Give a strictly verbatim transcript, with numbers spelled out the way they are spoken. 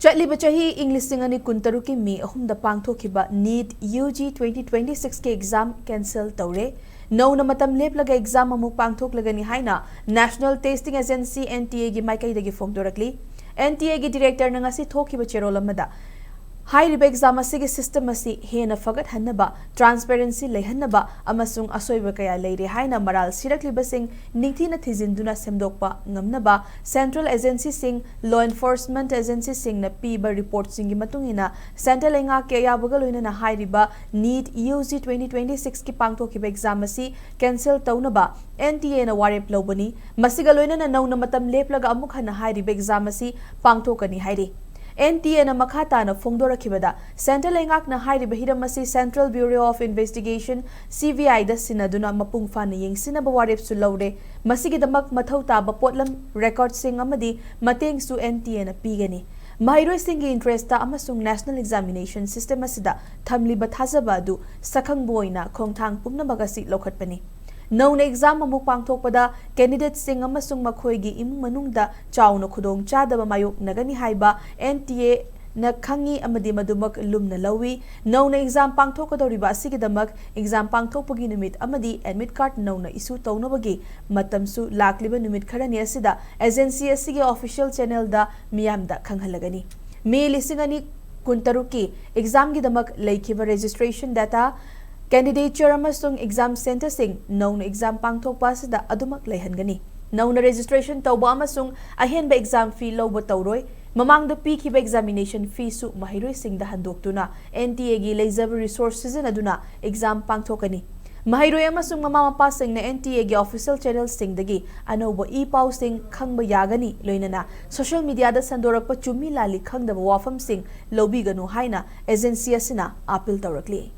ꯆꯠꯂꯤꯕ ꯆꯍꯤ ꯏꯪ ꯂꯤꯁꯤꯡ ꯑꯅꯤ ꯀꯨꯟꯇꯔꯨꯛꯀꯤ ꯃꯦ ꯑꯍꯨꯝꯗ ꯄꯥꯡꯊꯣꯛꯈꯤꯕ NEET U G twenty twenty sixꯀꯤ exam cancel ꯇꯧꯔꯦ꯫ ꯅꯧꯅ ꯃꯇꯝ ꯂꯦꯞꯂꯒ exam ꯑꯃꯨꯛ ꯄꯥꯡꯊꯣꯛꯂꯒꯅꯤ ꯍꯥꯏꯅ National Testing Agency, NTAꯒꯤ ꯃꯥꯏꯀꯩꯗꯒꯤ ꯐꯣꯡꯗꯣꯔꯛꯂꯤ꯫ NTAꯒꯤ directorꯅ ꯉꯁꯤ ꯊꯣꯛꯈꯤꯕ ꯆꯦꯔꯣꯜ ꯑꯃꯗ ꯍꯥꯏꯔꯤꯕ exam ꯑꯁꯤꯒꯤ system ꯑꯁꯤ ꯍꯦꯟꯅ ꯐꯒꯠꯍꯟꯅꯕ, transparency ꯂꯩꯍꯟꯅꯕ ꯑꯃꯁꯨꯡ ꯑꯁꯣꯏꯕ ꯀꯌꯥ ꯂꯩꯔꯦ ꯍꯥꯏꯅ ꯃꯔꯥꯜ ꯁꯤꯔꯛꯂꯤꯕꯁꯤꯡ ꯅꯤꯡꯊꯤꯅ ꯊꯤꯖꯤꯟꯗꯨꯅ ꯁꯦꯝꯗꯣꯛꯄ ꯉꯝꯅꯕ central agencyꯁꯤꯡ, law enforcement agencyꯁꯤꯡꯅ ꯄꯤꯕ reportꯁꯤꯡꯒꯤ ꯃꯇꯨꯡ ꯏꯟꯅ central ꯂꯩꯉꯥꯛꯀꯤ ꯑꯌꯥꯕꯒ ꯂꯣꯏꯅꯅ ꯍꯥꯏꯔꯤꯕ NEET U G twenty twenty sixꯀꯤ ꯄꯥꯡꯊꯣꯛꯈꯤꯕ exam ꯑꯁꯤ cancel ꯇꯧꯅꯕ NTAꯅ ꯋꯥꯔꯦꯞ ꯂꯧꯕꯅꯤ꯫ ꯃꯁꯤꯒ ꯂꯣꯏꯅꯅ ꯅꯧꯅ ꯃꯇꯝ ꯂꯦꯞꯂꯒ ꯑꯃꯨꯛ ꯍꯟꯅ ꯍꯥꯏꯔꯤꯕ exam ꯑꯁꯤ ꯄꯥꯡꯊꯣꯛꯀꯅꯤ ꯍꯥꯏꯔꯤ꯫ NTAꯅ ꯃꯈꯥ ꯇꯥꯅ ꯐꯣꯡꯗꯣꯔꯛꯈꯤꯕꯗ central ꯂꯩꯉꯥꯛꯅ ꯍꯥꯏꯔꯤꯕ ꯍꯤꯔꯝ ꯑꯁꯤ Central Bureau of Investigation, CBIꯗ ꯁꯤꯟꯅꯗꯨꯅ ꯃꯄꯨꯡ ꯐꯥꯅ ꯌꯦꯡꯁꯤꯟꯅꯕ ꯋꯥꯔꯦꯞꯁꯨ ꯂꯧꯔꯦ꯫ ꯃꯁꯤꯒꯤꯗꯃꯛ ꯃꯊꯧ ꯇꯥꯕ ꯄꯣꯠꯂꯝ, recordꯁꯤꯡ ꯑꯃꯗꯤ ꯃꯇꯦꯡꯁꯨ NTAꯅ ꯄꯤꯒꯅꯤ꯫ ꯃꯍꯩꯔꯣꯏꯁꯤꯡꯒꯤ interestꯇ ꯑꯃꯁꯨꯡ National Examination System ꯑꯁꯤꯗ ꯊꯝꯂꯤꯕ ꯊꯥꯖꯕ ꯑꯗꯨ ꯁꯛꯈꯪꯕ ꯑꯣꯏꯅ ꯈꯣꯡꯊꯥꯡ ꯄꯨꯝꯅꯃꯛ ꯑꯁꯤ ꯂꯧꯈꯠꯄꯅꯤ꯫ ꯅꯧꯅ exam ꯑꯃꯨꯛ ꯄꯥꯡꯊꯣꯛꯄꯗ candidateꯁꯤꯡ ꯑꯃꯁꯨꯡ ꯃꯈꯣꯏꯒꯤ ꯏꯃꯨꯡ ꯃꯅꯨꯡꯗ ꯆꯥꯎꯅ ꯈꯨꯗꯣꯡꯆꯥꯗꯕ ꯃꯥꯌꯣꯛꯅꯒꯅꯤ ꯍꯥꯏꯕ NTAꯅ ꯈꯪꯏ ꯑꯃꯗꯤ ꯃꯗꯨꯃꯛ ꯂꯨꯝꯅ ꯂꯧꯏ꯫ ꯅꯧꯅ exam ꯄꯥꯡꯊꯣꯛꯀꯗꯧꯔꯤꯕ ꯑꯁꯤꯒꯤꯗꯃꯛ exam ꯄꯥꯡꯊꯣꯛꯄꯒꯤ ꯅꯨꯃꯤꯠ ꯑꯃꯗꯤ admit card ꯅꯧꯅ issue ꯇꯧꯅꯕꯒꯤ ꯃꯇꯝꯁꯨ ꯂꯥꯛꯂꯤꯕ ꯅꯨꯃꯤꯠ ꯈꯔꯅꯤ ꯑꯁꯤꯗ agency ꯑꯁꯤꯒꯤ official channelꯗ ꯃꯤꯌꯥꯝꯗ ꯈꯪꯍꯜꯂꯒꯅꯤ꯫ ꯃꯦ ꯂꯤꯁꯤꯡ ꯑꯅꯤ ꯀꯨꯟꯇꯔꯨꯛꯀꯤ examꯒꯤꯗꯃꯛ ꯂꯩꯈꯤꯕ registration data, candidature ꯑꯃꯁꯨꯡ exam centreꯁꯤꯡ ꯅꯧꯅ exam ꯄꯥꯡꯊꯣꯛꯄ ꯑꯁꯤꯗ ꯑꯗꯨꯃꯛ ꯂꯩꯍꯟꯒꯅꯤ꯫ ꯅꯧꯅ registration ꯇꯧꯕ ꯑꯃꯁꯨꯡ ꯑꯍꯦꯟꯕ exam fee ꯂꯧꯕ ꯇꯧꯔꯣꯏ꯫ ꯃꯃꯥꯡꯗ ꯄꯤꯈꯤꯕ examination feeꯁꯨ ꯃꯍꯩꯔꯣꯏꯁꯤꯡꯗ ꯍꯟꯗꯣꯛꯇꯨꯅ NTAꯒꯤ ꯂꯩꯖꯕ resource ꯁꯤꯖꯤꯟꯅꯗꯨꯅ exam ꯄꯥꯡꯊꯣꯛꯀꯅꯤ꯫ ꯃꯍꯩꯔꯣꯏ ꯑꯃꯁꯨꯡ ꯃꯃꯥ ꯃꯄꯥꯁꯤꯡꯅ NTAꯒꯤ official channelꯁꯤꯡꯗꯒꯤ ꯑꯅꯧꯕ ꯏ ꯄꯥꯎꯁꯤꯡ ꯈꯪꯕ ꯌꯥꯒꯅꯤ, ꯂꯣꯏꯅꯅ social mediaꯗ ꯁꯟꯗꯣꯔꯛꯄ ꯆꯨꯝꯃꯤ ꯂꯥꯜꯂꯤ ꯈꯪꯗꯕ ꯋꯥꯐꯝꯁꯤꯡ ꯂꯧꯕꯤꯒꯅꯨ ꯍꯥꯏꯅ agency ꯑꯁꯤꯅ appeal ꯇꯧꯔꯛꯂꯤ꯫